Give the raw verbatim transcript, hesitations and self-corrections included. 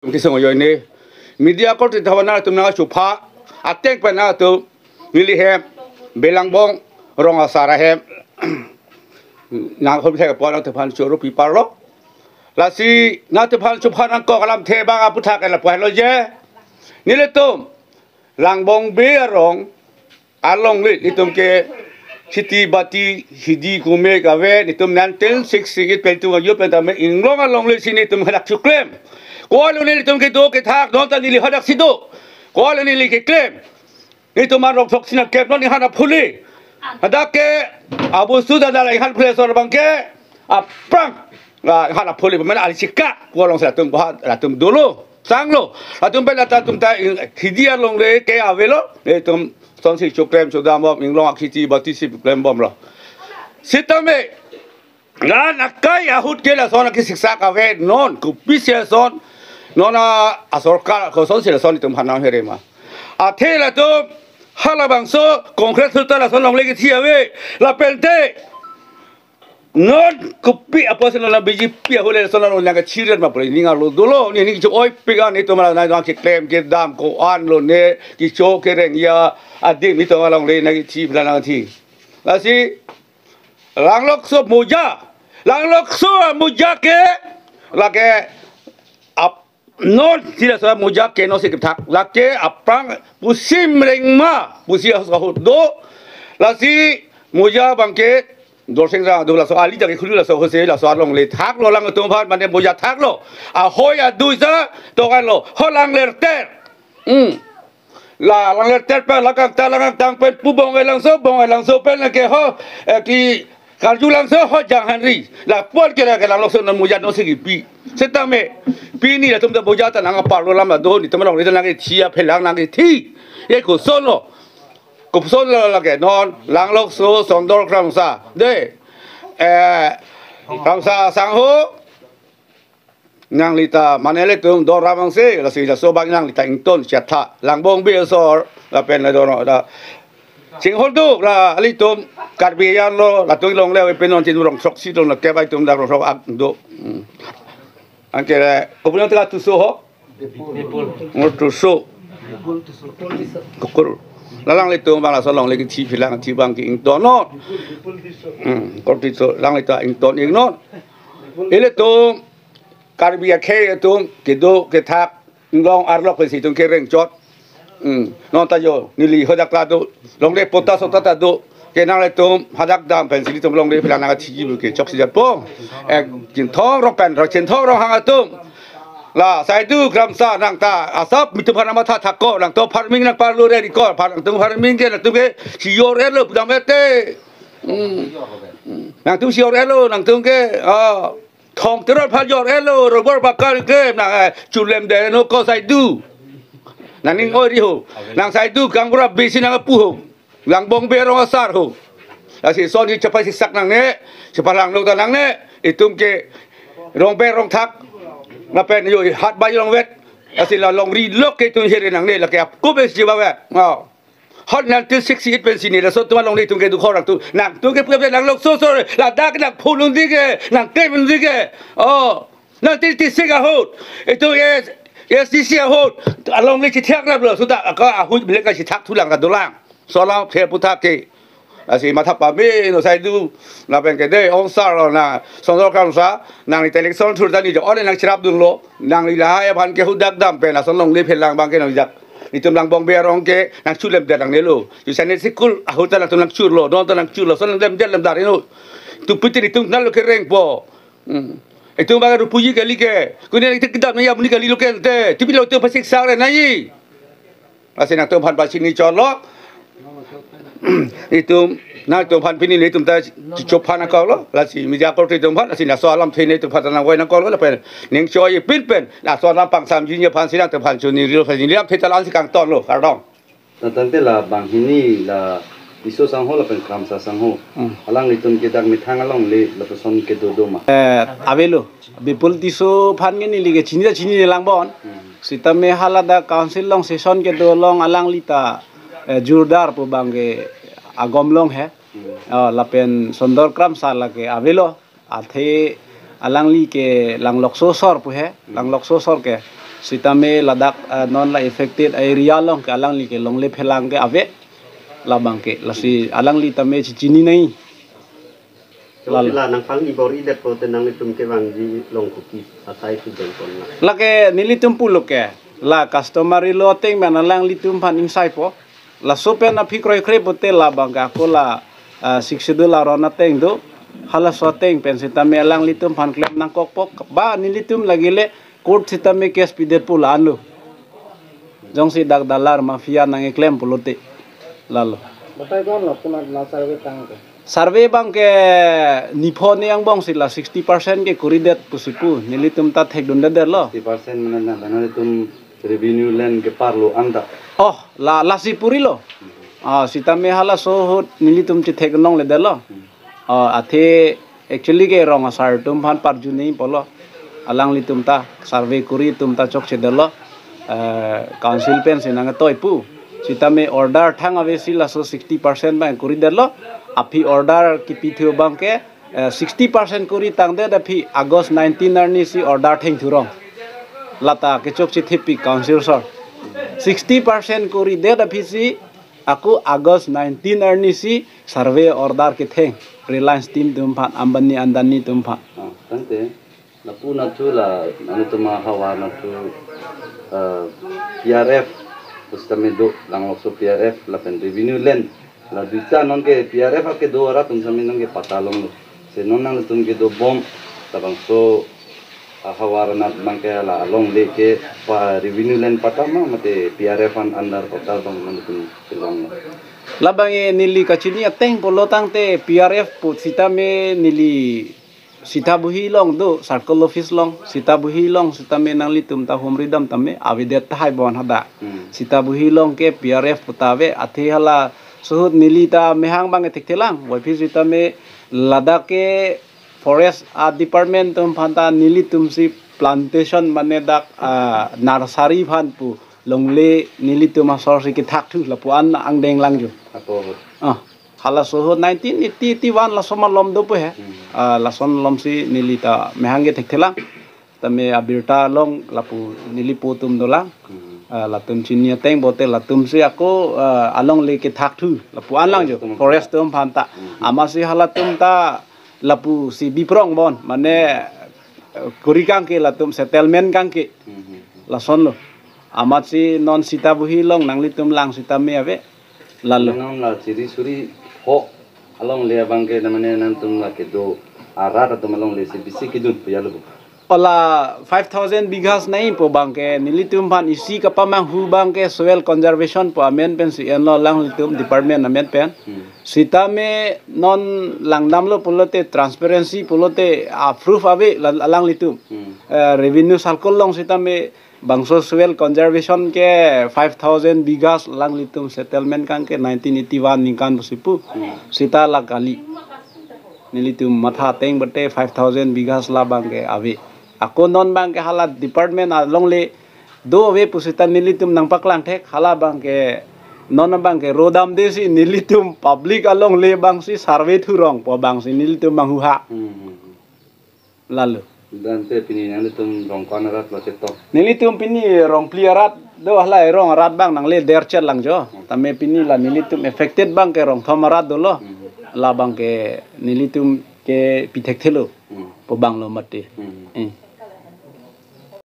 Tum kisung ajoine media korte thavan nangtum nangchupha ateng pen nangtum neli hem Belangbong rong asar ahem nang hom thek pon nangtumphan choro pi parlo. Lasi nangtumphan chupha nangkok alamthe abang aputhak ke lapu helo je. Nelitum Langbong Bey arong alongle nelitum ke kheti bati hidi kume kave, nelitum nineteen sixty-eight pen itum ajo pen tame inglong alongle si nelitum hadak chuklem. Ko-an lo nelitum kedo kethak, non ta neli hadak si do. Ko-an lo neli keklem. Nelitum arong throksi nangkep non inghan aphuli. Hadak ke abusu dadar inghan phule sor abang ke aphrang. La inghan aphuli pemain ali chika. Ko-an longsi latum baha latum dolo. Sanglo. Latum pen latum ta ing-, hidi alongle ke avelo. Nelitum sonsi chuklem chodam bom, inglong akheti bati si klem bomlo. Sitame ngan akai ahut ke lason akisiksak ave non, kopisi ason, non a, asorkar kosonsi lason itum hanam here ma. Athe latum halabangso Congress ahut ta lason longle kethi ave, lapente non kopi apotsi non B J P ahut le lason non nangkachiren ma pule ning arlo dolo, ne ning cho oi pik an itum la nangkeklem kedam ko-an lo ne kicho kereng ya adim itum alongle nangkethi pila nangthi. Lasi Langlokso Moja. Langlokso Moja ke lake ap non sila sa Moja ke no si kethak. Lake aphrang pusi mereng ma pusi ahut do. Lasi Moja abang ke Dorsing Rang do laso ali jagi khulu laso hose laso alongle thaklo, alangtum aphan mane Moja thaklo. Ahoi adui sa tokan lo. Ho langlerter. Hmm. La langlerter pen lakang ta lakang tang pen pu Bong-e Langso, Bong-e Langso pen lake ho, eh, ki Karju Langso ho Janghanri. Lapu-an ke lake Langlokso non Moja no si kipi. Sitame pini latum ta Moja ta nangparlo alam do, nelitum alongle ta nangkethi aphelang nangkethi. Ye koson lo. Koson lo lake non Langlokso Sondor Kramsa. De. Eh, Kramsa sangho. Nangli ta mane ilitum doram angse, lasi laso abang nangli ta ington chetha. Langbong Bey asor, lapen la dono da. Chinghon do, la ilitum Karbi an lo, latum longle pen non tin rong throksi do, la kebai tum da rong throk ak do. Hmm. Anke le, kopi nang teka Tisso ho? Bipul. Ngo Tisso. Bipul Tisso. Kukur. La alanglitum abang lason longle kethi phelang thi abang ke ington non. Hmm, Bipul Tisso. Hmm, Bipul Tisso, alangli ta ington ingnon. Ilitum Karbi akhei atum kedo kethak inglong arlok pensi itum kereng chot. Hmm. Non ta jo neli hadak ta do, longle pota sota ta do. Ke nanglitum hadak dam pensi itum longle phelang nangkathi bu ke chok si japo. Ek Chinthong Ronghang pen, Chinthong Ronghang atum. La Saidu Kramsa nang ta asap nelitum aphan matha thakko, nangtum farming nangparlo re riko, aphan nangtum farming ke nangtum ke si jor-etlo pudam ete. Hmm. Hmm. Nangtum si jor-etlo nangtum ke. Ah. Thong terot aphan jor-etlo, rubber bagan ke nang, eh, chulem de no ko Saidu. Nang ning oi ri ho. Nang Saidu kang pura besi nangpu ho. Langbong Bey arong asar ho. Lasi son hi chepasiksak nangne, chepalanglo ta nangne, itum ke rong ber rong thak. Lapen jo hat bai rong vet. Lasi la longri lok ke itum here nangne, lake apko besi bavet. Oh. Hot nineteen sixty-eight pensi ne laso atum alongle itum ke dukho rang tu. Nangtum ke pupe Langlokso asor, ladak nang phulun di ke, nang temun di ke. Oh, nineteen eighty-six ahut. Itum S, S D C ahut. Alongle chithak rap lo, sudah ka ahut bilek ka chithak thulang ka dolang. Solang phe puthak ke. Lasi matha pame no Saidu, lapen ke de ong sar lo na, Sondor Kramsa, nangli ta election thur tani jo, ole nang chirap dunlo, nangli lahai aphan ke hadak dam pen, lason longle phelang abang ke nang jak. Itum Langbong Bey arong ke nang chulem der nangnelo. Ju sane sikul ahut ta nangtum nangchurlo, non ta nangchurlo, son lem der lem dar ino. Tu putin itum nalo kerengpo. Hmm. Itum abang rupuji kali ke. Kuni itum kedam naya muni kali lo ke te. Tipi lo itum pasik sar nai. Lasi nangtum aphan pachini chotlo. Itum nangtum aphan pini nelitum ta chophan nangkoklo. Lasi media korte atum aphan, lasi laso alamthe nelitum aphan nangvoi nangkoklo lapen ning choi pin pen. Laso alam pangsamji aphan si nangtum aphan choningri lo, pachini alamthe ta la-an si kangtonlo, kardom. Natang te la banghini la Tisso sangho lapen Kramsa sangho. Hmm. Alanglitum ke dak methang alongle lapuson kedo do ma? Eh, avelo. Bipul Tisso aphan ke neli ke chini ta chini lang bon. Hmm. Sitame hala dak council along session kedo along alangli ta, eh, jordar pu abang ke agom long he. Hmm. Oh, lapen Sondor Kramsa lake avelo. Athe alangli ke Langlokso asor pu he, Langlokso asor ke. Sitame ladak, ah, non la affected area along ke alangli ke longle phelang ke ave. Labang ke lasi alangli tame chichinine. Lalo. Chokche la nangphan ibor-idet pote nanglitum kevangji along kopi asai sudon pon la. Lake nelitum pulo ke la customary law ateng pen alanglitum aphan ingsai po. Laso pen aphi kroikre pote labang ke ako la, ah, Sixth Schedule aron ateng do. Halaso ateng pen sitame alanglitum aphan klem nangkokpo. Ba nelitum lagi le court sitame case pidet pu la-an lo. Jongsi dak dalar mafia nangkeklem pulote. Lalo. Batai ko-an lo punat la survey tang ke? Survey abang ke nipho ni angbong si la sixty percent ke kuridet pusi pu. Nelitum ta thekdundedetlo. Sixty percent mane na, na nelitum revenue land ke parlo anta. Oh, la, lasi purilo. Ah, sitame halaso ahut nelitum chethek nangledetlo. Hmm. Ah, athe actually ke rong asar atum aphan parjuni pulo. Alanglitum ta survey kuri atum ta chokchedetlo. Eh, council pensi nangtoi pu. Sitame order thang ave si laso sixty percent abang kuridetlo. Aphi order kipithu abang ke, eh, sixty percent kuri tangdet aphi August nineteen arni si order thengthurong. Lata kechokche thepi council sor. Sixty percent kuridet aphi si ako August nineteen arni si survey order ketheng Reliance team atum aphan, Ambani Adani atum aphan. Ah, tangte, lapu nat thu la, nangtum ahavar nat thu, eh, P R F, pusitame do, langlokso P R F, lapen revenue land, la duita non ke P R F akedo arat atum sitame non ke patta longlo. Se non nangtum kedobom, labangso ahavar anat abang ke la alongle ke pa revenue land patta ma mate P R F an under patta abang nangtum kelong lo. Labang e neli kachini ateng pulo tangte P R F pu sitame neli Sitabuhi along do, circle office along, Sitabuhi along sitame nanglitum ta humridam tame avedet tahai bon hadak. Hmm. Sitabuhi along ke P R F pu ta ave, athe halaso ahut neli ta mehang abang ke thekthelang, waipi sitame ladak ke forest, ah, department atum aphan ta nelitum si plantation mane dak, ah, nursery aphan pu longle nelitum asor si kethak thu lapu-an angdeng lang jo. Apo? Ah, halaso ahut nineteen eighty, eighty-one laso malom do pu he. Hmm. Ah, lason malom si neli ta mehang ke thekthelang. Tame abirta along lapu neli po atum dolang. Hmm. Ah, latum chini ateng pote latum si ako, ah, alongle kethak thu lapu-an lang jo. Forest atum. Forest atum aphan ta. Hmm. Amatsi halatum ta lapusi biprong bon, mane, eh, kuri kangke latum settlement kangke. Hmm, hmm, hmm. Lasonlo. Amatsi non Sitabuhi along nanglitum lang sitame ave. Lalo. Non la chiri suri ho alongle abang ke namane nangtum la kedo arat atum alongle si bisi kedun pu ya lo pu. Hala five thousand bighas nai pu abang ke nelitum aphan isi kapamanghu abang ke soil conservation pu amen pensi enlo alanglitum department amen pen. Hmm. Sitame non langdamlo pulote transparency pulote, ah, proof ave la-, alanglitum. Hmm. Eh, revenue circle along sitame bangso soil conservation ke five thousand bighas alanglitum settlement kangke nineteen eighty-one ningkan pusi pu. Hmm. Sita la kali. Nelitum matha ateng pote five thousand bighas labang ke ave. Ako non abang ke hala department alongle do ave pu sita nelitum nangpaklang thek, hala abang ke non abang ke rodamde si nelitum public alongle abang si survey thurong pu abang si nelitum manghuha. Hmm, hmm, hmm. Lalo. Tangte pini nanglitum rong ko-an arat lo chetok? Nelitum pini rong phli arat do, hala rong arat abang nangle derchet lang jo. Hmm. Tame pini la nelitum affected abang ke rong thom arat dolo. Hmm. Labang ke nelitum ke pithekthelo. Hmm. Pu abang lo mati. Hmm. Eh.